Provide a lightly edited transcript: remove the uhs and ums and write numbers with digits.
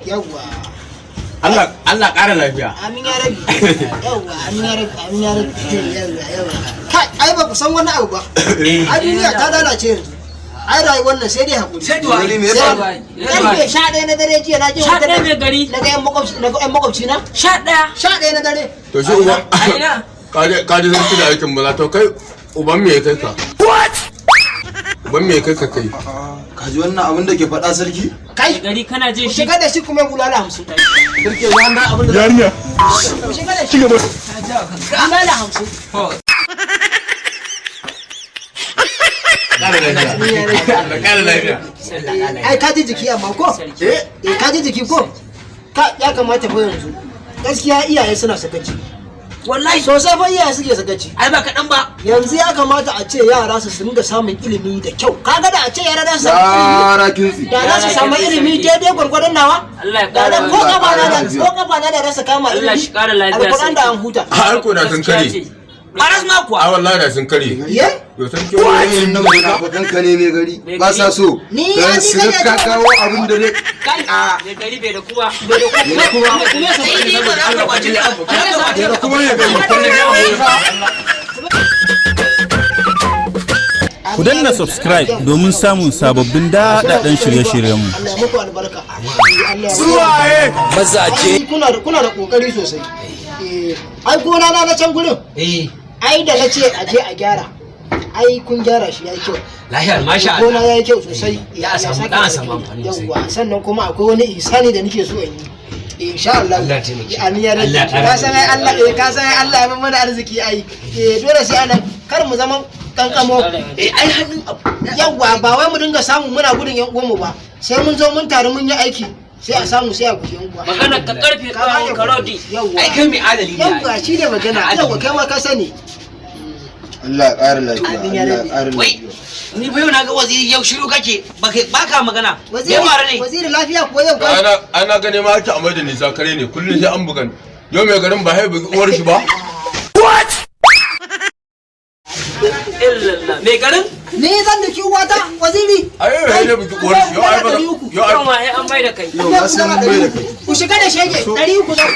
Yawwa. Allah Allah ƙara lafiya. Amin ya rabi. Yawwa, amin ya rabi, amin ya rabi. Yawwa, yawwa. Kai, ai ba ku san wani abu ba. Ai duniya ta lalace yanzu. Ai rayuwar nan sai dai hakuri. Sai du'a. Gari me ya faru? Karfe 11 na dare jiya na je 11 mai gari. Na ga yan makwabci, na ga yan makwabci na. 11. 11 na dare. To shi uba A ina? Ka ji sarki da aikin maza. To kai, uban me ya kai ka? Uban me ya kai ka kai? Ka ji wannan abin da ke faɗa, sarki? Kai, Mai gari, kana jin ku shi? shiga da shi kuma bulala 50. Sarki, yanzu an ga abin da Yarinya. Ku shiga da shi. Bulala 50. Ƙara lafiya. Allah ƙara lafiya. Ai ka ji jiki amma ko? Eh. Eh, ka ji jiki ko? Ka ya kamata fa yanzu. Gaskiya iyaye suna sakaci. Wallahi. Sosai fa iyaye suke sakaci. Ai ba kaɗan ba. Yanzu ya kamata a ce yara su dinga samun ilimi da kyau. Kaga da a ce yara za su samu ilimi. Yara kintsi. Da za su samu ilimi daidai gwargwadon nawa. Allah ya Da ƙara da ko kafa na da lafiya. ko kafa na da rasa kama Allah ilimi. shi ƙara lafiya, Alƙur'an da sarki. an huta. Har ko da sun kare. Aras ma kuwa. A wallahi da sun kare. Ye? Yo sarki, wani Nan munafukan ka ne, mai gari, Mai ba sa gari. so Ni dan ya ni su kai ga ya ka ji kawo abin da ne. Kai, mai gari, bai da kuma. Bai da kuma. Sai dai ba za ka kwaci da abu. Da kuma ya gari. Ku danna subscribe domin samun sababbin daɗaɗɗen shirye-shiryenmu. Allah ya muku albarka. Allah ya muku Mazaje. Ai, kuna da kokari sosai. Eh, ai gona na na can gurin. Eh. Ai da nace a je a gyara. Ai kun gyara shi, yayi kyau. Lahiyar masha Gona Allah. yayi kyau sosai. Ya Allah samu- saka dan da samu alkhairi. amfani sosai. Yawwa, sannan kuma akwai wani ihsani da nake so in yi. Insha Allah. Allah ya taimake. Amin ya rabbi. Allah ya ƙara Ka san ai Allah, eh, ka san ai Allah ya mana arziki ai. Eh, dole sai anan kar mu zama kankamo. Eh, ai hannun abu. Yawwa, ba wai mu dinga samu muna gudun yan uwanmu ba. Sai mun zo mun taru mun yi aiki, sai a samu sai a guji yan uwa. Magana ka karfe Ka gane kawo karodi. Yawwa. Ai kai mai adali ne. Yawwa, shi ne magana. Yawwa, kai ma ka sani. Allah ya ƙara lafiya. Amin ya Allah ya rabbi. ƙara Wai, lafiya. ni fa yau na ga waziri yau shiru kake, baka baka magana. Me Waziri, faru ne? waziri, lafiya ko yau kai? Ana gane ma ake amai da nisa kare ne kullum sai an bugan. Yau mai garin ba hai bugi uwar shi ba. Illallah. Mai garin? Ni zan daki uwata, waziri. Ai yau ne bugi uwar shi. Yau ai ba 300. yau ai Yau ma sai an mai da kai. Yau ma sai mun mai da kai. Ku shiga da shege 300 za ku.